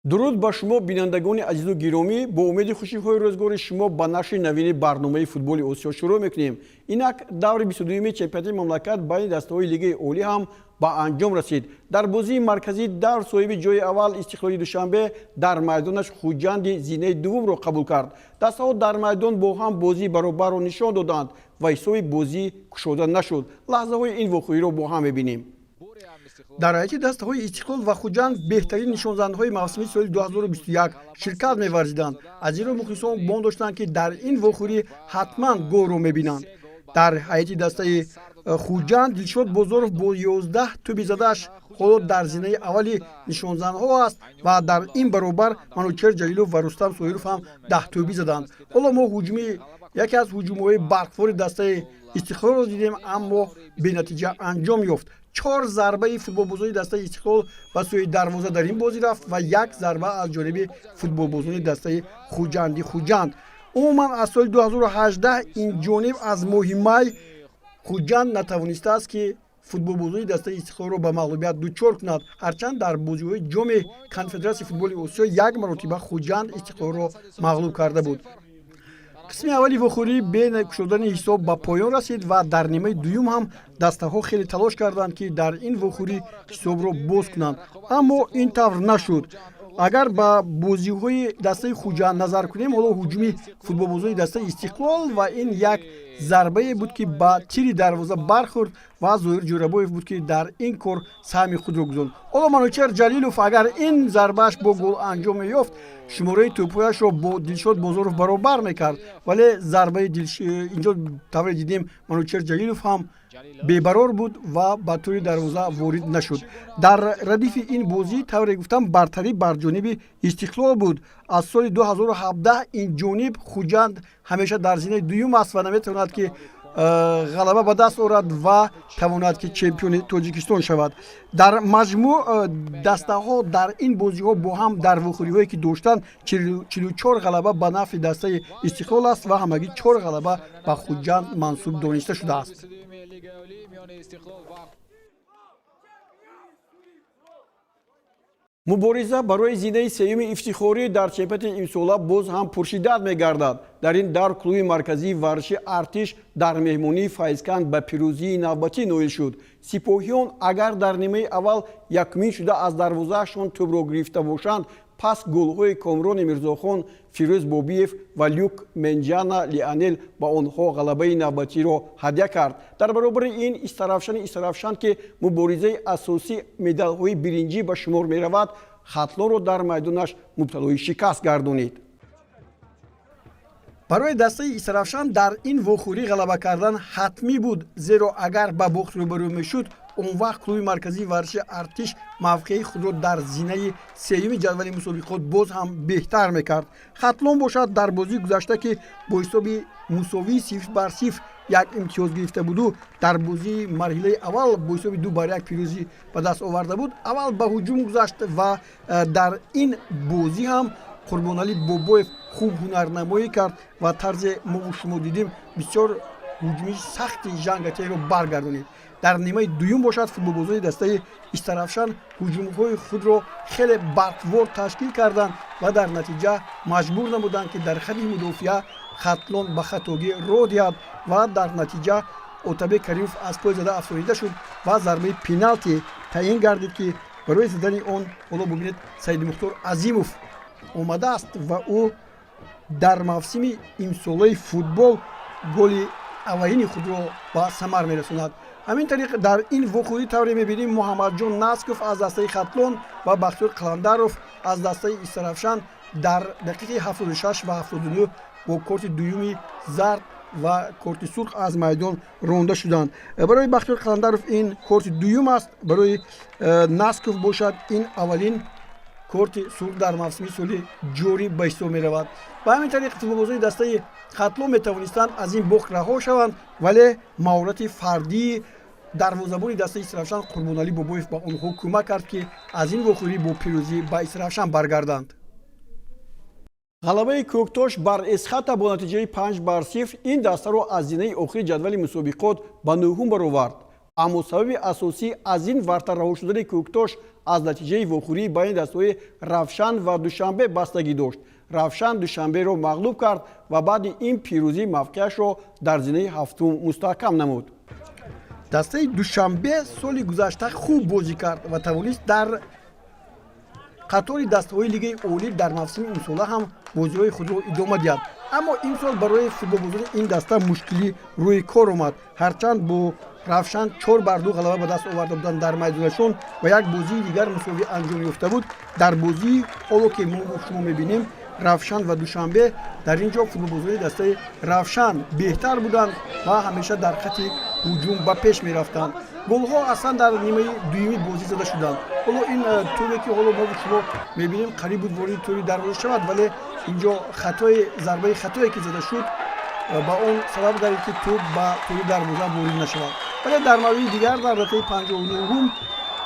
Дуруд ба шумо, бинандагони азизу гиромӣ. Бо умеди хушиҳои рӯзгори шумо ба нашри навини барномаи «Футболи Осиё» шурӯъ мекунем. Инак, даври 22-юми чемпионати мамлакат байни дастаҳои Лигаи Олӣ ҳам ба анҷом расид. Дар бозии марказии давр соҳиби ҷои аввал, Истиқлоли Душанбе, дар майдонаш Хуҷанди зинаи дуввумро қабул кард. Дастаҳо дар майдон бо ҳам бозии баробарро нишон доданд ва ҳисоби бозӣ кушода нашуд. Лаҳзаҳои ин вохӯриро бо ҳам мебинем. Дар ҳайати дастаҳои Истиқлол ва Хуҷанд беҳтарин нишонзанҳои мавсими соли 2021 ширкат меварзиданд. Аз ин рӯ мухлисон гумон доштанд, ки дар ин вохӯрӣ ҳатман голро мебинанд. Дар ҳайати дастаи Хуҷанд Дилшод Бозоров бо 11 тӯби задааш ҳоло дар зинаи аввали нишонзанҳо аст ва дар ин баробар Манучер Ҷалилов ва Рустам Соҳиров ҳам 10 тӯбӣ заданд. Ҳоло мо ҳуҷуми яке аз ҳуҷумҳои барқвори дастаи Истиқлолро дидем, аммо бенатиҷа анҷом ёфт. Чор зарбаи футболбозони дастаи Истиқлол ба сӯи дарвоза дар ин бозӣ рафт ва як зарба аз ҷониби футболбозони дастаи Хуҷанди Хуҷанд. Умуман, аз соли 2018 ин ҷониб, аз моҳи май, Хуҷанд натавонистааст, ки футболбозони дастаи Истиқлолро ба мағлубият дучор кунад. Ҳарчанд дар бозиҳои Ҷоми Конфедератсияи футболи Осиё як маротиба Хуҷанд Истиқлолро мағлуб карда буд. Қисми аввали вохӯрӣ бе кушодани ҳисоб ба поён расид ва дар нимаи дуюм ҳам дастаҳо хеле талош карданд, ки дар ин вохӯрӣ ҳисобро боз кунанд, аммо ин тавр нашуд. Агар ба бозиҳои дастаи Хуҷанд назар кунем, ҳоло ҳуҷуми футболбозони дастаи Истиқлол ва ин як зарбае буд, ки ба тири дарвоза бархӯрд ва Зоҳир Ҷӯрабоев буд, ки дар ин кор саҳми худро гузонд. Ҳоло Манучер Ҷалилов, агар ин зарбааш бо гол анҷом меёфт, шумораи тӯбҳояшро бо Дилшод Бозоров баробар мекард, вале зарбаи инҷо, тавре дидем, Манучер Ҷалилов ҳам бебарор буд ва ба тӯри дарвоза ворид нашуд. Дар радифи ин бозӣ, тавре гуфтам, бартарӣ бар ҷониби Истиқлол буд. Аз соли 2017 ин ҷониб Хуҷанд ҳамеша дар зинаи дуюм аст ва наметавонад, ки ғалаба ба даст орад ва тавонад, ки чемпиони Тоҷикистон шавад. Дар маҷмӯъ, дастаҳо дар ин бозиҳо бо ҳам дар вохӯриҳое, ки доштанд, 44 ғалаба ба нафъи дастаи Истиқлол аст ва ҳамагӣ чор ғалаба ба Хуҷанд мансуб дониста шудааст. Мубориза барои зинаи сеюми ифтихорӣ дар чемпионати имсола боз ҳам пуршиддат мегардад. Дар ин давр клуби марказии варзиши Артиш дар меҳмонии Файзканд ба пирӯзии навбатӣ ноил шуд. Сипоҳиён агар дар нимаи аввал якумин шуда аз дарвозаашон тӯбро гирифта бошанд, пас голҳои Комрони Мирзохон, Фирӯз Бобиев ва Люк Менҷана Лианел ба онҳо ғалабаи навбатиро ҳадя кард. Дар баробари ин, Истаравшани Истаравшан, ки муборизаи асосӣ медалҳои биринҷӣ ба шумор меравад, Хатлонро дар майдонаш мубталои шикаст гардонид. Барои дастаи Истаравшан дар ин вохӯрӣ ғалаба кардан ҳатмӣ буд, зеро агар ба бохт рӯбарӯ мешуд, он вақт клуби марказии варзиши Артиш мавқеи худро дар зинаи сеюми ҷадвали мусобиқот боз ҳам беҳтар мекард. Хатлон бошад, дар бозии гузашта, ки бо ҳисоби мусовии 0-0 як имтиёз гирифта буду дар бозии марҳилаи аввал бо ҳисоби 2-1 пирӯзӣ ба даст оварда буд, аввал ба ҳуҷум гузашт ва дар ин бозӣ ҳам Қурбоналӣ Бобоев хуб ҳунарнамоӣ кард ва тарзе мову шумо дидем, бисёр ҳуҷуми сахти Жангатеро баргардонид. Дар нимаи дуюм бошад, футболбозони дастаи Истаравшан ҳуҷумҳои худро хеле барқвор ташкил карданд ва дар натиҷа маҷбур намуданд, ки дар хати мудофиа Хатлон ба хатогӣ роҳ диҳад ва дар натиҷа Отабек Каримов аз пой зада афтонида шуд ва зарбаи пеналти таъин гардид, ки барои задани он, ҳоло бубинед, Саидмухтор Азимов омадааст ва ӯ дар мавсими имсолаи футбол голи аввалини худро ба самар мерасонад. Ҳамин тариқ, дар ин вохӯрӣ, тавре мебинем, Муҳаммадҷон Насков аз дастаи Хатлон ва Бахтиёр Қаландаров аз дастаи Истаравшан дар дақиқаи 76 ва 79 бо корти дуюми зард ва корти сурх аз майдон ронда шуданд. Барои Бахтиёр Қаландаров ин корти дуюм аст, барои Насков бошад, ин аввалин корти сурх дар мавсими соли ҷорӣ ба ҳисоб меравад. Ба ҳамин тариқ, футболбозони дастаи Хатлон метавонистанд аз ин бохт раҳо шаванд, вале маҳорати фардии дарвозабони дастаи Истаравшан Қурбоналӣ Бобоев ба онҳо кӯмак кард, ки аз ин вохӯрӣ бо пирӯзӣ ба Истаравшан баргарданд. Ғалабаи Кӯктош бар Эсхата бо натиҷаи 5-0 ин дастаро аз зинаи охири ҷадвали мусобиқот ба нӯҳум баровард. Аммо сабаби асосӣ аз ин варта раҳо шудани Кӯктош аз натиҷаи вохӯрии байни дастаҳои Равшан ва Душанбе бастагӣ дошт. Равшан Душанберо мағлуб кард ва баъди ин пирӯзӣ мавқеашро дар зинаи ҳафтум мустаҳкам намуд. Дастаи Душанбе соли гузашта хуб бозӣ кард ва тавонист дар қатори дастаҳои Лигаи Олӣ дар мавсими имсола ҳам бозиҳои худро идома диҳад. Аммо имсол барои футболбозони ин даста мушкилӣ рӯи кор омад. Ҳарчанд бо Равшан 4-2 ғалаба ба даст оварда буданд дар майдонашон ва як бозии дигар мусовӣ анҷом ёфта буд. Дар бозии ҳоло ки мо шумо мебинем, Равшан ва Душанбе, дар ин ҷо футболбозони дастаи Равшан беҳтар буданд ва ҳамеша дар хати ҳуҷум ба пеш мерафтанд. Голҳо аслан дар нимаи дуюми бозӣ зада шуданд. Ҳоло ин тӯбе ки ҳоло мо шумо мебинем, қариб буд вориди тӯри дарвоза шавад, вале инҷо хатои зарбаи хатое ки зада шуд, ба он сабаб гардид, ки тӯб ба тӯри дарвоза ворид нашавад. Вале дар мавриди дигар, дар дақиқаи 59-ум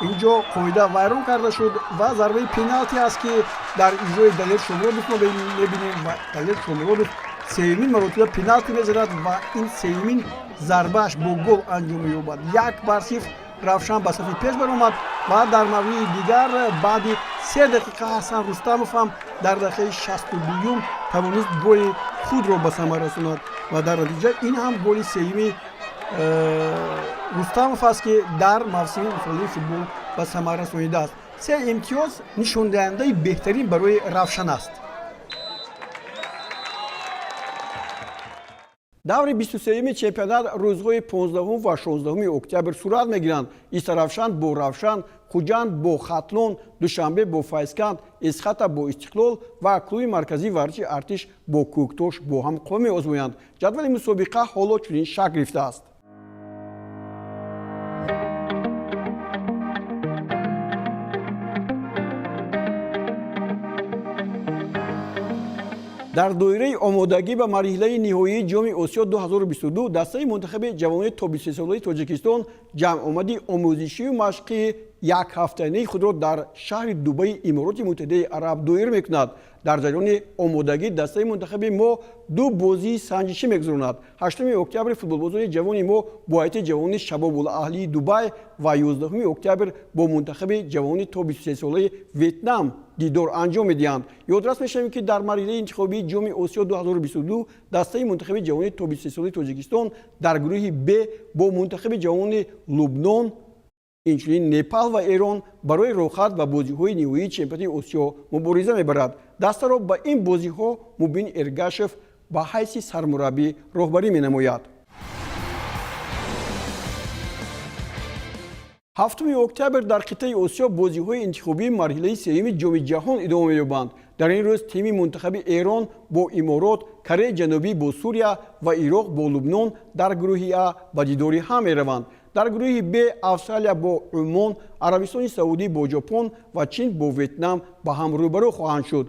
инҷо қоида вайрон карда шуд ва зарбаи пеналти аст, ки дар иҷрои Далер Шомуродов мо мебинем ва Далер Шомуродов сеюмин маротиба пеналти мезанад ва ин сеюмин зарбааш бо гол анҷом меёбад. 1-0 Равшан ба сафи пеш баромад. Ва дар мавриди дигар, баъди 3 дақиқа Ҳасан Рустамов ҳам дар дақиқаи 62-юм тавонист голи худро ба самар расонад ва дар натиҷа ин ҳам голи сеюми Рустамов аст, ки дар мавсими имсолаи футбол ба самар расонидааст. Се имтиёз нишондиҳандаи беҳтарин барои Равшан аст. Даври 23-юми чемпионат рӯзҳои 15 ва 16 октябр сурат мегиранд. Истаравшан бо Равшан, Хуҷанд бо Хатлон, Душанбе бо Файзканд, Эсхата бо Истиқлол ва клуби марказии варзиши Артиш бо Кӯктош бо ҳам қувва меозмоянд. Ҷадвали мусобиқа ҳоло чунин шакл гирифтааст. Дар доираи омодагӣ ба марҳилаи ниҳоии Ҷоми Осиё 2022 дастаи мунтахаби ҷавонони то 23-солаи Тоҷикистон ҷамъомади омӯзишию машқии якҳафтанаи худро дар шаҳри Дубаи Имороти Муттаҳидаи Араб доир мекунад. Дар ҷараёни омодагӣ дастаи мунтахаби мо ду бозии санҷишӣ мегузаронад. 8 октябр футболбозони ҷавони мо бо ҳайати ҷавони Шабобул Аҳлии Дубай ва 11 октябр бо мунтахаби ҷавони то 23-солаи Ветнам дидор анҷом медиҳанд. Ёдрас мешавем, ки дар марҳилаи интихобии Ҷоми Осиё 2022 дастаи мунтахаби ҷавони то 23-солаи Тоҷикистон дар гурӯҳи Б бо мунтахаби ҷавони Лубнон, инчунин Непал ва Эрон барои роҳхат ба бозиҳои ниҳоии чемпионати Осиё мубориза мебарад. Дастаро ба ин бозиҳо Мубин Эргашев ба ҳайси сармураббӣ роҳбарӣ менамояд. 7 октябр дар қитъаи Осиё бозиҳои интихобии марҳилаи сеюми Ҷоми Ҷаҳон идома меёбанд. Дар ин рӯз тими мунтахаби Эрон бо Иморот, Кореяи Ҷанубӣ бо Сурия ва Ироқ бо Лубнон дар гурӯҳи А ба дидори ҳам мераванд. Дар гурӯҳи Б Австралия бо Умон, Арабистони Саудӣ бо Ҷопон ва Чин бо Ветнам ба ҳам рӯбарӯ хоҳанд шуд.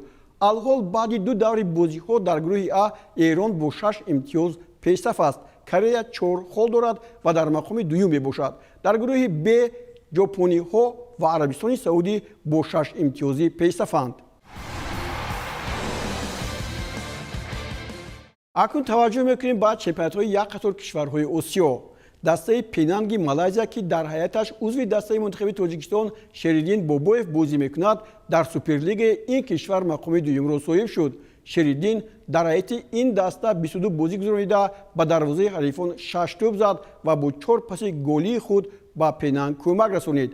Алҳол баъди ду даври бозиҳо дар гурӯҳи А Эрон бо шаш имтиёз пешсаф аст. Корея чор хол дорад ва дар мақоми дуюм мебошад. Дар гурӯҳи Б ҷопониҳо ва Арабистони Саудӣ бо шаш имтиёзӣ пешсафанд. Акнун таваҷҷӯҳ мекунем ба чемпионатҳои як қатор кишварҳои Осиё. Дастаи Пенанги Малайзия, ки дар ҳайаташ узви дастаи мунтахаби Тоҷикистон Шериддин Бобоев бозӣ мекунад, дар суперлигаи ин кишвар мақоми дуюмро соҳиб шуд. Шериддин дар ҳайати ин даста 22 бозӣ гузаронида, ба дарвозаи ҳарифон шаш тӯб зад ва бо чор паси голии худ ба Пенанг кӯмак расонид.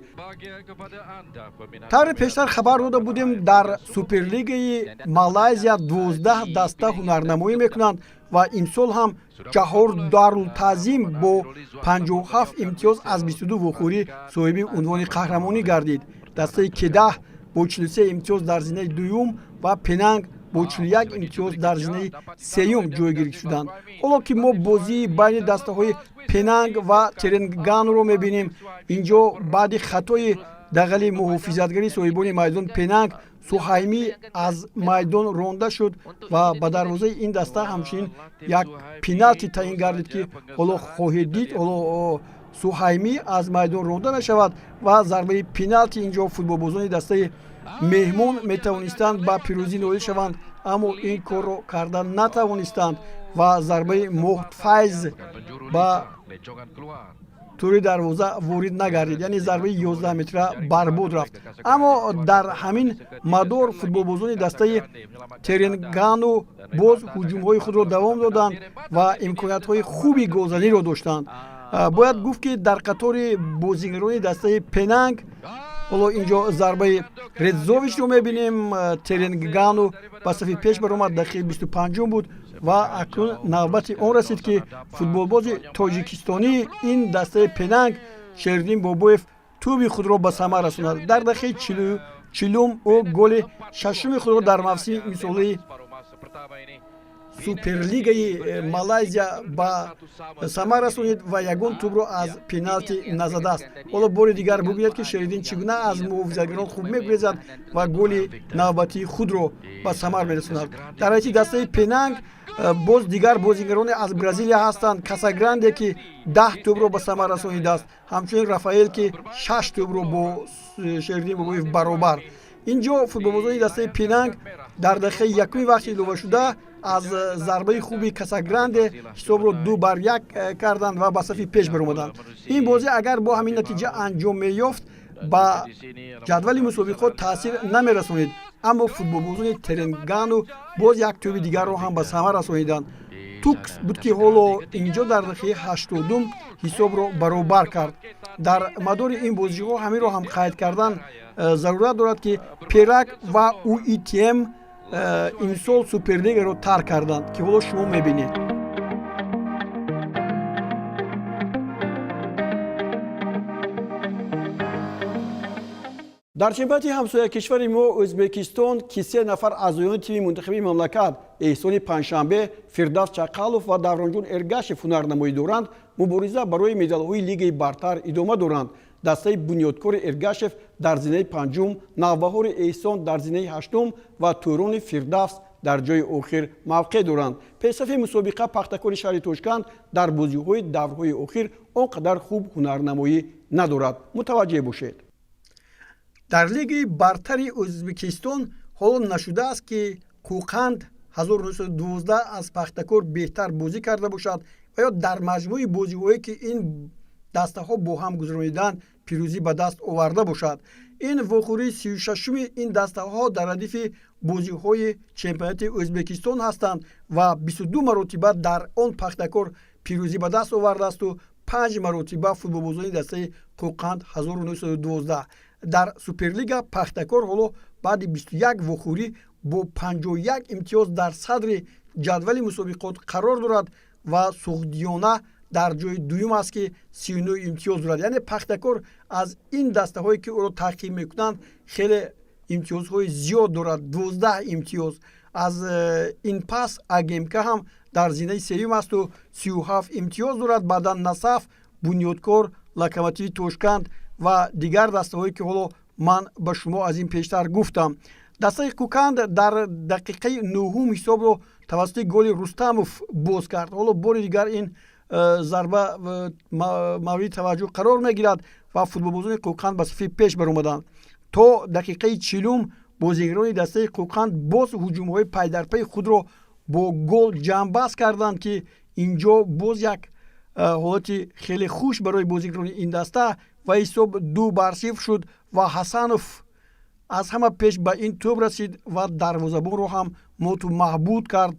Тавре пештар хабар дода будем, дар суперлигаи Малайзия 12 даста ҳунарнамоӣ мекунанд ва имсол ҳам Ҷоҳор Дарултаъзим бо 57 имтиёз аз 22 вохӯрӣ соҳиби унвони қаҳрамонӣ гардид. Дастаи Кедаҳ бо 43 имтиёз дар зинаи дуюм ва Пенанг бо 41 имтиёз дар зинаи сеюм ҷойгир шуданд. Ҳоло ки мо бозии байни дастаҳои Пенанг ва Теренгануро мебинем, инҷо баъди хатои дағали муҳофизатгари соҳибони майдон Пенанг Суҳаймӣ аз майдон ронда шуд ва ба дарвозаи ин даста ҳамчунин як пеналти таъин гардид, ки ҳоло хоҳед дид. Ҳоло Суҳаймӣ аз майдон ронда мешавад ва зарбаи пеналти. Инҷо футболбозони дастаи меҳмон метавонистанд ба пирӯзӣ ноил шаванд, аммо ин корро карда натавонистанд ва зарбаи Моҳфайз ба Тӯри дарвоза ворид нагардид, яъне зарбаи 11 метра барбод рафт. Аммо дар ҳамин мадор футболбозони дастаи Теренгану боз ҳуҷумҳои худро давом доданд ва имкониятҳои хуби голзаниро доштанд. Бояд гуфт, ки дар қатори бозигарони дастаи Пенанг, ҳоло инҷо зарбаи Редзовичро мебинем, Теренгану ба сафи пеш баромад, дақиқаи 25-ум буд ва акнун навбати он расид, ки футболбози тоҷикистонии ин дастаи Пенанг Шериддин Бобоев тӯби худро ба самар расонад. Дар дақиқаи 40-ум ӯ голи шашуми худро дар мавсими имсолаи Суперлигаи Малайзия ба самар расонид ва ягон тӯбро аз пеналти назадааст. Ҳоло бори дигар бубинед, ки Шериддин чӣ гуна аз муҳофизатгарон хуб мегурезад ва голи навбатии худро ба самар мерасонад. Дар ҳайати дастаи Пенанг боз дигар бозигароне аз Бразилия ҳастанд: Касагранде, ки 10 тӯбро ба самар расонидааст, ҳамчунин Рафаэл, ки шаш тӯбро бо Шериддин Бобоев баробар. Инҷо футболбозони дастаи Пенанг дар дақиқаи якуми вақти иловашуда аз зарбаи хуби Касагранде ҳисобро 2 бар 1 карданд ва ба сафи пеш баромаданд. Ин бозӣ агар бо ҳамин натиҷа анҷом меёфт, ба ҷадвали мусобиқот таъсир намерасонид. Аммо футболбозони Теренгану боз як тӯби дигарро ҳам ба самар расониданд. Тукс буд, ки ҳоло инҷо дар дақиқаи 80-ум ҳисобро баробар кард. Дар мадори ин бозиҳо ҳаминро ҳам қайд кардан зарурат дорад, ки Перак ва УИТМ имсол Суперлигаро тарк карданд, ки ҳоло шумо мебинед. Дар чемпионати ҳамсоя кишвари мо Ӯзбекистон, ки се нафар аъзоёни тими мунтахаби мамлакат, Эҳсони Панҷшанбе, Фирдавс Чақалов ва Давронҷон Эргашев, ҳунарнамоӣ доранд, мубориза барои медалҳои Лигаи бартар идома доранд. Дастаи Бунёдкори Эргашев дар зинаи панҷум, Навбаҳори Эҳсон дар зинаи ҳаштум ва Тӯрони Фирдавс дар ҷои охир мавқеъ доранд. Пешсафи мусобиқа, Пахтакори шаҳри Тошканд, дар бозиҳои даврҳои охир он қадар хуб ҳунарнамоӣ надорад. Мутаваҷҷеҳ бошед. Дар Лигаи бартари Ӯзбекистон ҳоло нашудааст, ки Қӯқанд 1912 аз Пахтакор беҳтар бозӣ карда бошад ва ё дар маҷмӯи бозиҳое, ки ин дастаҳо бо ҳам гузарониданд, пирӯзӣ ба даст оварда бошад. Ин вохӯрии 36-уми ин дастаҳо дар радифи бозиҳои чемпионати Ӯзбекистон ҳастанд ва 22 маротиба дар он Пахтакор пирӯзӣ ба даст овардаасту панҷ маротиба футболбозони дастаи Қӯқанд 1912. Дар Суперлига Пахтакор ҳоло баъди 21 вохӯрӣ бо 51 имтиёз дар садри ҷадвали мусобиқот қарор дорад ва Суғдиёна дар ҷои дуюм аст, ки 39 имтиёз дорад. Яъне Пахтакор аз ин дастаҳое, ки ӯро таъқиб мекунанд, хеле имтиёзҳои зиёд дорад, 12 имтиёз. Аз ин пас АГМК ҳам дар зинаи сеюм асту 37 имтиёз дорад. Баъдан Насаф, Бунёдкор, Локомотиви Тошканд ва дигар дастаҳое, ки ҳоло ман ба шумо аз ин пештар гуфтам. Дастаи Қӯқанд дар дақиқаи нӯҳум ҳисобро тавассути голи Рустамов боз кард. Ҳоло бори дигар ин зарба мавриди таваҷҷӯҳ қарор мегирад ва футболбозони Қӯқанд ба сафи пеш баромаданд. То дақиқаи 40-ум бозигарони дастаи Қӯқанд боз ҳуҷумҳои пайдарпайи худро бо гол ҷамъбаст карданд, ки инҷо боз як ҳолати хеле хуш барои бозигарони ин даста ва ҳисоб 2 бар 0 шуд ва Ҳасанов аз ҳама пеш ба ин тӯб расид ва дарвозабонро ҳам моту маҳбуд кард,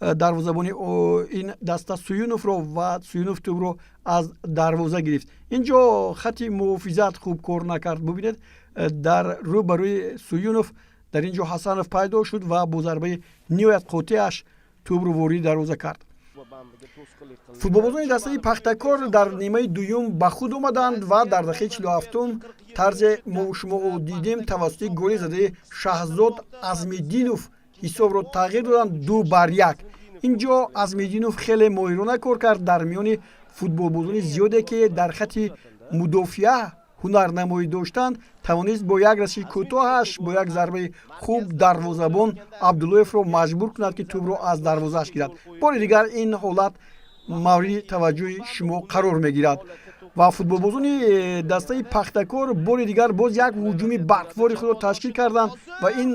дарвозабони ин даста Суюновро, ва Суюнов тӯбро аз дарвоза гирифт. Инҷо хати муҳофизат хуб кор накард. Бубинед, дар рӯ ба рӯи Суюнов дар ин ҷо Ҳасанов пайдо шуд ва бо зарбаи ниҳоят қотеаш тӯбро вориди дарвоза кард. Футболбозони дастаи Пахтакор дар нимаи дуюм ба худ омаданд ва дар дақиқаи 47-ум, тарзе мо шумо дидем, тавассути голи задаи Шаҳзод Азмиддинов ҳисобро тағйир доданд, 2 бар 1. Инҷо Азмиддинов хеле моҳирона кор кард. Дар миёни футболбозони зиёде, ки дар хати мудофиа ҳунарнамоӣ доштанд, тавонист бо як расиши кӯтоҳаш, бо як зарбаи хуб дарвозабон Абдуллоевро маҷбур кунад, ки тӯбро аз дарвозааш гирад. Бори дигар ин ҳолат мавриди таваҷҷӯҳи шумо қарор мегирад ва футболбозони дастаи Пахтакор бори дигар боз як ҳуҷуми барқвори худро ташкил карданд ва ин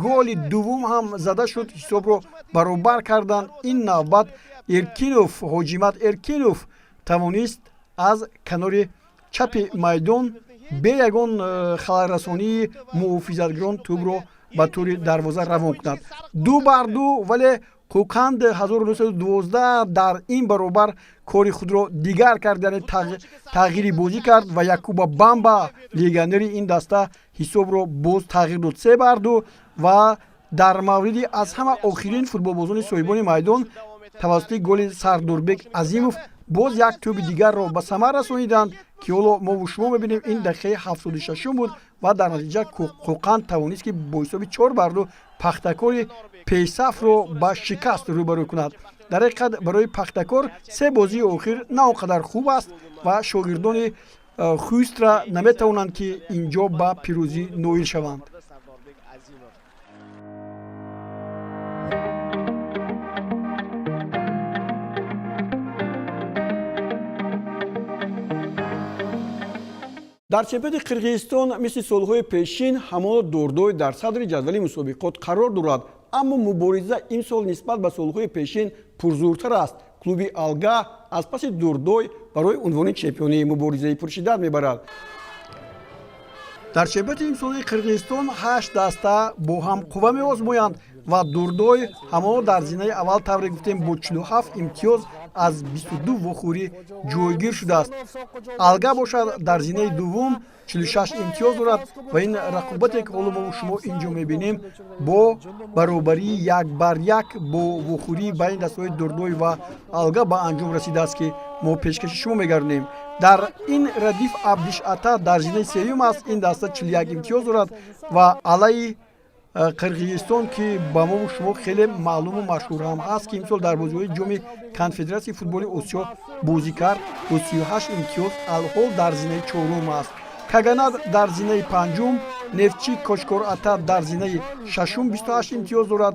голи дуввум ҳам зада шуд, ҳисобро баробар карданд. Ин навбат Эркинов, Ҳоҷимат Эркинов тавонист Аз канори чапи майдон бе ягон халалрасонии муҳофизатгарон тӯбро ба тури дарвоза равон кунад. 2-2, вале Қӯқанд 1912 дар ин баробар кори худро дигар кард, яъне тағйири бозӣ кард ва Якуба Бамба, легионери ин даста, ҳисобро боз тағйир дод: 3-2. Ва дар мавриди аз ҳама охирин футболбозони соҳибони майдон тавассути голи Сардорбек Азимов боз як тӯби дигарро ба самар расониданд, ки ҳоло мову шумо мебинем. Ин дақиқаи 76-ум буд ва дар натиҷа Қӯқанд тавонист, ки бо ҳисоби 4-2 Пахтакори пешсафро ба шикаст рӯбарӯ кунад. Дар ҳақиқат, барои Пахтакор се бозии охир на он қадар хуб аст ва шогирдони Хюстра наметавонанд, ки инҷо ба пирӯзӣ ноил шаванд. Дар чемпионати Қирғизистон мисли солҳои пешин ҳамоно Дордой дар садри ҷадвали мусобиқот қарор дорад, аммо мубориза имсол нисбат ба солҳои пешин пурзӯртар аст. Клуби Алга аз паси Дордой барои унвони чемпионии муборизаи пуршиддат мебарад. Дар чемпионати имсолаи Қирғизистон ҳашт даста бо ҳам қувва меозмоянд ва Дурдой ҳамоно дар зинаи аввал, тавре гуфтем, бо 47 имтиёз аз 22 вохӯрӣ ҷойгир шудааст. Алга бошад, дар зинаи дуввум 46 имтиёз дорад. Ва ин рақобате, ки ҳоло мо шумо ин ҷо мебинем, бо баробарии 1-1 бо вохӯрии байни дастаҳои Дурдой ва Алга ба анҷом расидааст, ки мо пешкаши шумо мегардонем. Дар ин радиф Абдиш Ата дар зинаи сеюм аст. Ин даста 41 имтиёз дорад ва Алаи Қирғизистон, ки ба мову шумо хеле маълуму машҳур ҳам ҳаст, ки имсол дар бозиҳои Ҷоми Конфедератсияи футболи Осиё бозӣ кард, бо 38 имтиёз алҳол дар зинаи чорум аст. Каганат дар зинаи панҷум, Нефтчи Кочкор Ата дар зинаи шашум 28 имтиёз дорад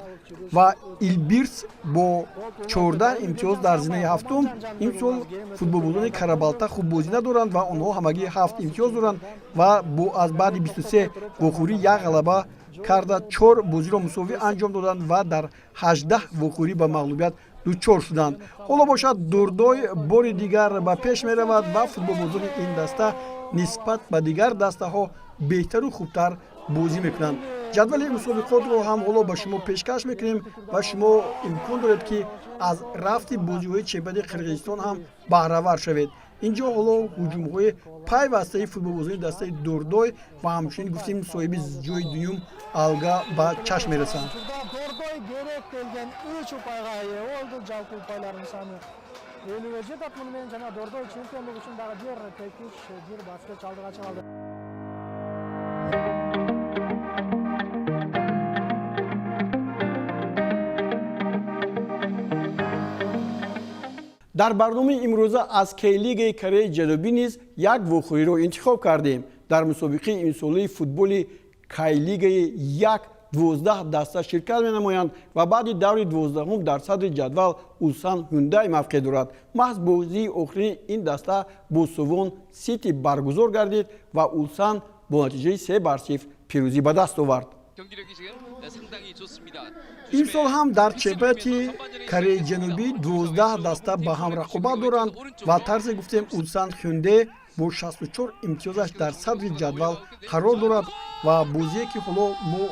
ва Илбирс бо 14 имтиёз дар зинаи ҳафтум. Имсол футболбозони Карабалта хуб бозӣ надоранд ва онҳо ҳамагӣ ҳафт имтиёз доранд ва бо аз баъди 23 вохӯрӣ як ғалаба карда, чор бозиро мусовӣ анҷом доданд ва дар 18 вохӯрӣ ба мағлубият дучор шуданд. Ҳоло бошад, Дурдой бори дигар ба пеш меравад ва футболбозони ин даста нисбат ба дигар дастаҳо беҳтару хубтар бозӣ мекунанд. Ҷадвали мусобиқотро ҳам ҳоло ба шумо пешкаш мекунем ва шумо имкон доред, ки аз рафти бозиҳои чемпионати Қирғизистон ҳам баҳравар шавед. Инҷо ҳоло ҳуҷумҳои пайвастаи футболбозони дастаи Дурдой ва ҳамчунин гуфтем, соҳиби ҷои дуюм Алга ба чашм мерасанд. Дордой керек келген үч упайга ээ болду. Жалпы упайлардын саны 50гө жетет муну менен жана Дордой чемпиондук үчүн дагы бир текич, бир баскыч алдыга чыга алды. Дар барномаи имрӯза аз Кей-лигаи Кореяи Ҷанубӣ низ як вохӯриро интихоб кардем. Дар мусобиқаи имсолаи футболи Кай-лигаи як 12 даста ширкат менамоянд ва баъди даври 12-ум дар садри ҷадвал Улсан Ҳюндай мавқеъ дорад. Маҳз бозии охирини ин даста бо Сувон Сити баргузор гардид ва Улсан бо натиҷаи 3-0 пирӯзӣ ба даст овард. Имсол ҳам дар чемпионати Кореяи Ҷанубӣ 12 даста ба ҳам рақобат доранд ва тарзе гуфтем, Улсан Хюнде бо 64 имтиёзаш дар садри ҷадвал қарор дорад. Ва бозие, ки ҳоло мо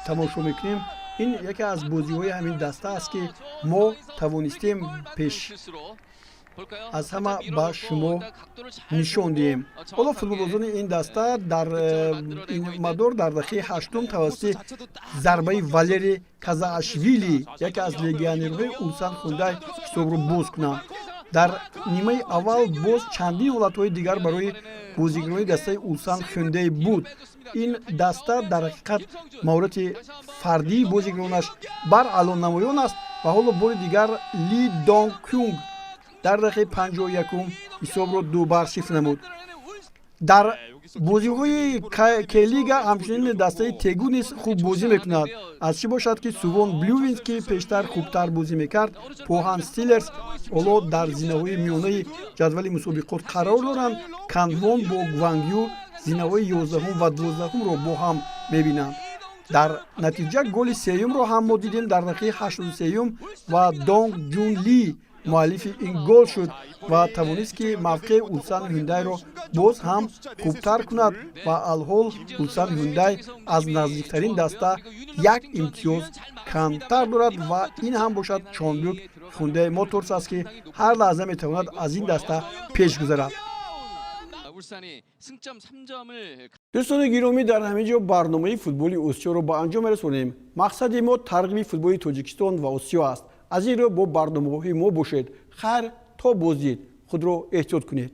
тамошо мекунем, ин яке аз бозиҳои ҳамин даста аст, ки мо тавонистем пеш аз ҳама ба шумо нишон диҳем. Ҳоло футболбозони ин даста дар ин мадор дар дақиқаи ҳаштум тавассути зарбаи Валери Казаашвили, яке аз легионерҳои Улсан Хундай, ҳисобро боз кунанд. Дар нимаи аввал боз чандин ҳолатҳои дигар барои бозигарони дастаи Улсан Хюндей буд. Ин даста дар ҳақиқат маҳорати фардии бозигаронаш баръало намоён аст. Ва ҳоло бори дигар Ли Донг Кюнг дар дақиқаи 51-ум ҳисобро 2-0 намуд. Дар бозиҳои Кей-лига ҳамчунин дастаи Тегу низ хуб бозӣ мекунад. Аз чӣ бошад, ки Сувон Блювинс, ки пештар хубтар бозӣ мекард, Поҳан Стилерс ҳоло дар зинаҳои миёнаи ҷадвали мусобиқот қарор доранд. Канвон бо Гвангю зинаҳои 11-ум ва 12-умро бо ҳам мебинанд. Дар натиҷа голи сеюмро ҳам мо дидем дар дақиқаи 83-юм ва Донг Ҷун Ли. Муаллифи ин гол шуд ва тавонист, ки мавқеи Улсан Ҳюндайро боз ҳам хубтар кунад ва алҳол Улсан Ҳюндай аз наздиктарин даста як имтиёз камтар дорад ва ин ҳам бошад Чонбук Хундай Моторс аст, ки ҳар лаҳза метавонад аз ин даста пеш гузарад. 울산이 승점 3점을 Дӯстони гиромӣ, дар ҳамин ҷо барномаи футболи Осиёро ба анҷом мерасонем. Мақсади мо тарғиби футболи Тоҷикистон ва Осиё аст. Аз ин рӯ бо барномаҳои мо бошед. Хайр, то боздид, худро эҳтиёт кунед.